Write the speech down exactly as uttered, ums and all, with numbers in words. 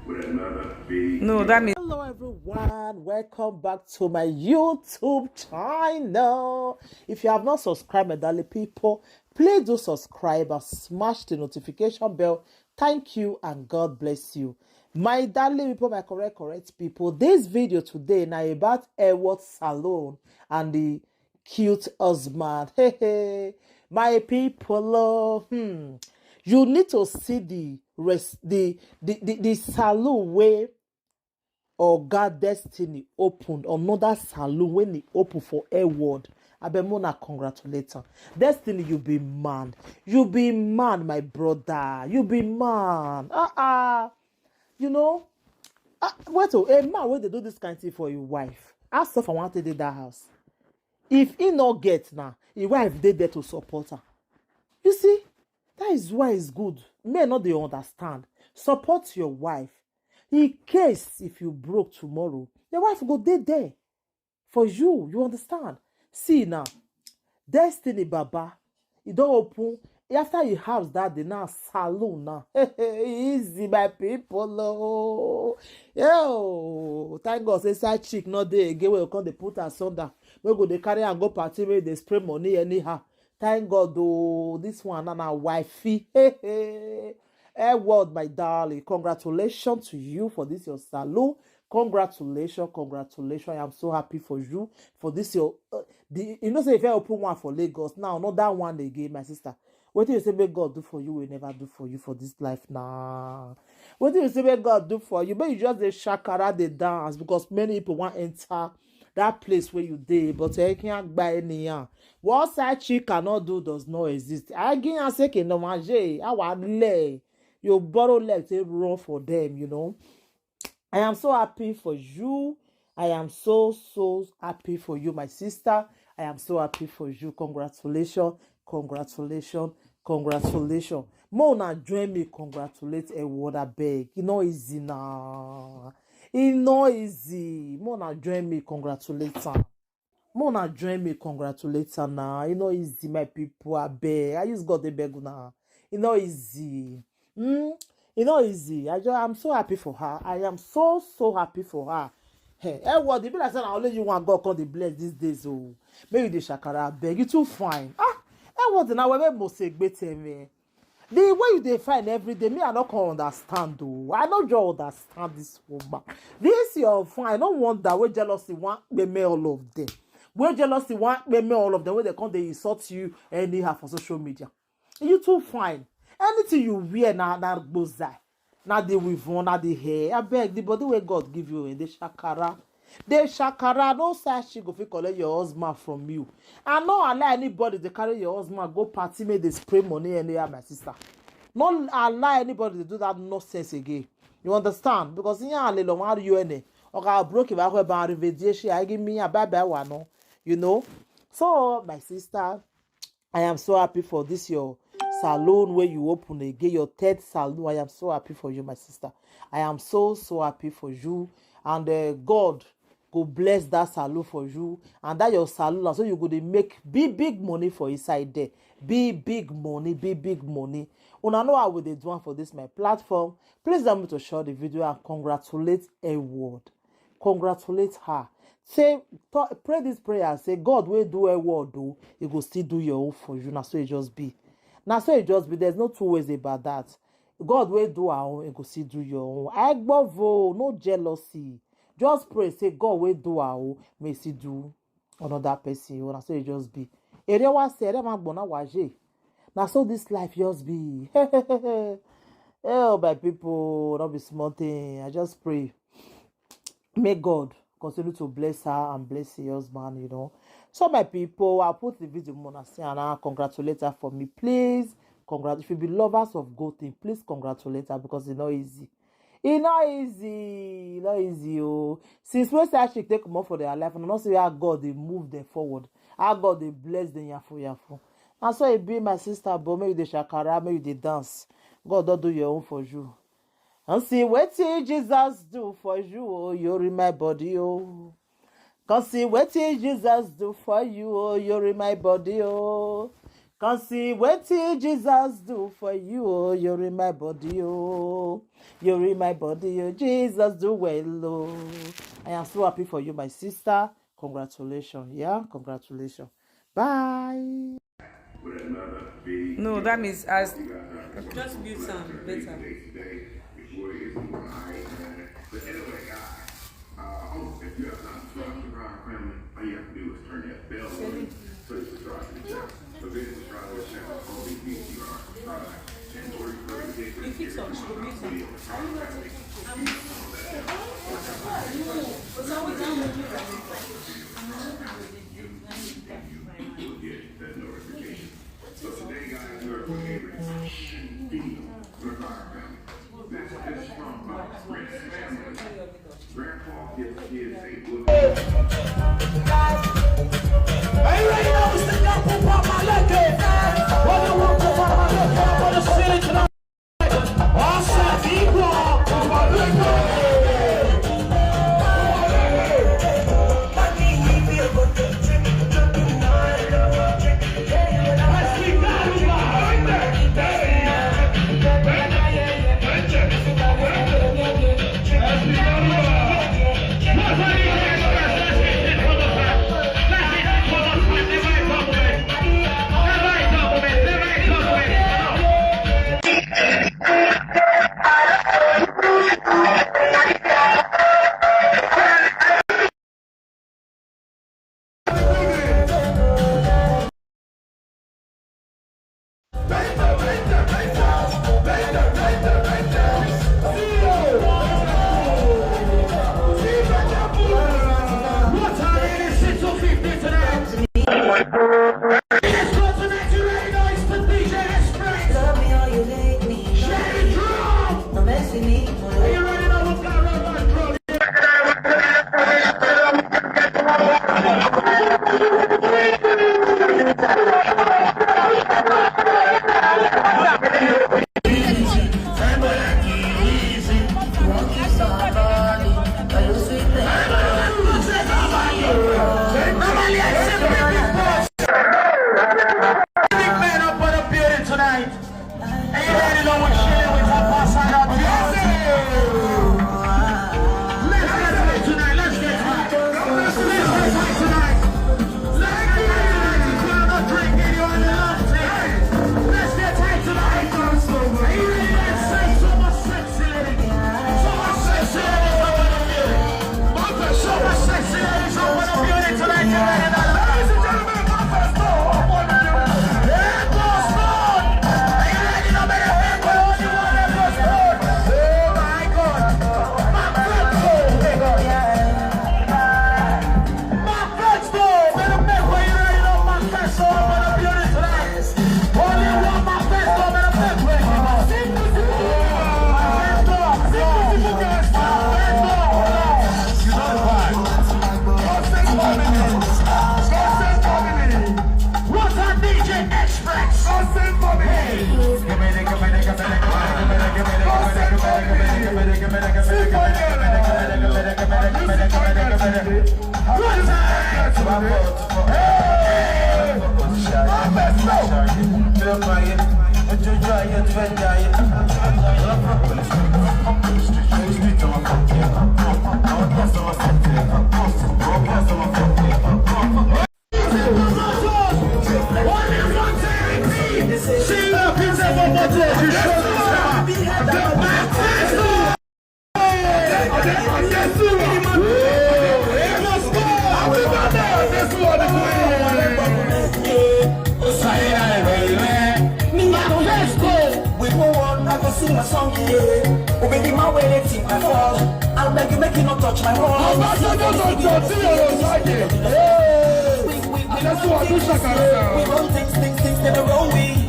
With another big No, that means Hello, everyone. Welcome back to my YouTube channel. If you have not subscribed, my darling people, please do subscribe and smash the notification bell. Thank you and God bless you. My darling people, my correct, correct people, this video today na about Edward Salon and the cute husband. Hey, hey. My people, oh, hmm. You need to see the rest, the the the, the salon where Oga Destiny opened, another salon when he opened for Edward. Abeg, make una congratulate am. Destiny, you be man. You be man, my brother. You be man. Uh-uh. You know, uh, wait, oh, a man wey dey do this kind thing for your wife. How suffer wan take dey that house? If he no get now, his wife dey there to support her. You see, that is why it's good. Men no dey understand. Support your wife. In case if you broke tomorrow, your wife go dey there for you. You understand? See now, Destiny Baba, e don open after he house that day now, salon now. Easy, my people. Oh, yo, thank God say side chick no dey again wey come dey put asunder. Wey go dey carry am go party, wey dey spray money anyhow. Thank God, oh, this one na na wifey. Hey, hey. Edward, my darling, congratulations to you for this your salon. Congratulations, congratulations. I am so happy for you for this your. Uh, the, you know, say if I open one for Lagos now, not that one again, my sister. What do you say make God do for you? Will never do for you for this life now. What do you say make God do for you? But you just the shakara, the dance, because many people want enter that place where you dey, but I can't buy any yarn. What side chick cannot do does not exist. I give you say no manger. Our leg, you borrow leg to run for them. You know, I am so happy for you. I am so so happy for you, my sister. I am so happy for you. Congratulations, congratulations, congratulations. Make una join me congratulate Edward, abeg. E no easy na. E no easy. Make una join me congratulate am. Make una join me congratulate am na. E no easy, my people, abeg. I use God dey beg una. E no easy. Hmm? E no easy. I just, I'm so happy for her. I am so so happy for her. Hey, Edward, e be like say na only you wan God come dey bless these days. Oh, make you dey shakara, abeg. You too fine. Ah, Edward, na wewe mose gbete me. The way you dey fine every day, me, I no come understand, oh. I no just understand this woman. This your fine, I no wonder wey jealousy wan kpeme all of them. Wey jealousy wan kpeme all of them, wey they come dey insult you anyhow for social media. You too fine. Anything you wear na na gboza, na the weave, na the hair. Abeg, the body wey God give you, eh, dey shakara. Dey shakara, no say she go fit collect your husband from you. And no allow anybody dey carry your husband go party, make they spray money anyhow, my sister. No allow anybody to do that nonsense again. You understand? Because in your little one, you any. Okay, I broke it back when I give me a bye bye one, no. You know? So, my sister, I am so happy for this your salon where you open again, your third salon. I am so happy for you, my sister. I am so so happy for you, and uh, God go bless that salon for you, and that your salon, and so you go dey make big big money for inside there. Big big money, big big money. Una know how we dey do am for this my platform. Please help me to share the video and congratulate Edward. Congratulate her. Say, pray this prayer and say, God will do a word, do, he go still do your own for you. Now, so it just be. Now, so it just be. There's no two ways about that. God will do our own, he go still do your own. I go, no jealousy. Just pray, say, God will do our own, may he do another person. Now, so it just be. Ere wa se, ere ma gbona wa je. Now, so this life just be. Oh, my people, not be small thing. I just pray. May God continue to bless her and bless your husband, you know. So, my people, I'll put the video more and say, and I'll congratulate her for me. Please, congrat. If you be lovers of good thing, please congratulate her, because it's not easy. It's not easy. It's not easy, oh. Since when say she take more for their life, and I not see how God they move them forward. How God they bless them, yafu, yafu. And so it be, my sister, but maybe the shakara, maybe the dance. God don't do your own for you. And see what Jesus do for you, oh, you in my body, oh. Come see what Jesus do for you, oh, you in my body, oh. Come see wetin Jesus do for you, oh, you in my body, oh. You in my body, oh, Jesus do well, oh. I am so happy for you, my sister. Congratulations, yeah, congratulations. Bye. No, that means as just mute am later. Are you ready now? We still got Papa Maleke. What do you want, Papa Maleke? I'm gonna sing it tonight. Awesome people. Papa Maleke. Big man up on the building tonight. Are you ready? Now we're chilling with our boss and our D J. Let's get right tonight. Let's get right. Let's get right tonight. Let's get right tonight. If you are not drinking, you are in the love tonight. Let's get right tonight. Are you ready? Let's say so much sexy lady. So much sexy lady. So much sexy lady. So much beauty tonight. Ladies and gentlemen, my first door. Hey, boss, Lord. Are you ready? Now, better make way. Oh my God. My first door. Hey, God. My first door. Better make way. You ready? Now, my first door. Better beauty tonight. Only one, my first door. Better make way. My first door. My first door. Hold on. You know the vibe. Gospel family. Gospel family. What a D J Express. Gospel family. Gospel family. Symphony. Music family. What a Hey! Gospel. We go on, I go sing my song, yeah. Oh, baby, my way, they think I fall. I beg you, make you not touch my wall. Ọba tó tó tó tó tí o lọ sọ́yè. We, we, we run things, we run things, things, things, they don't roll we.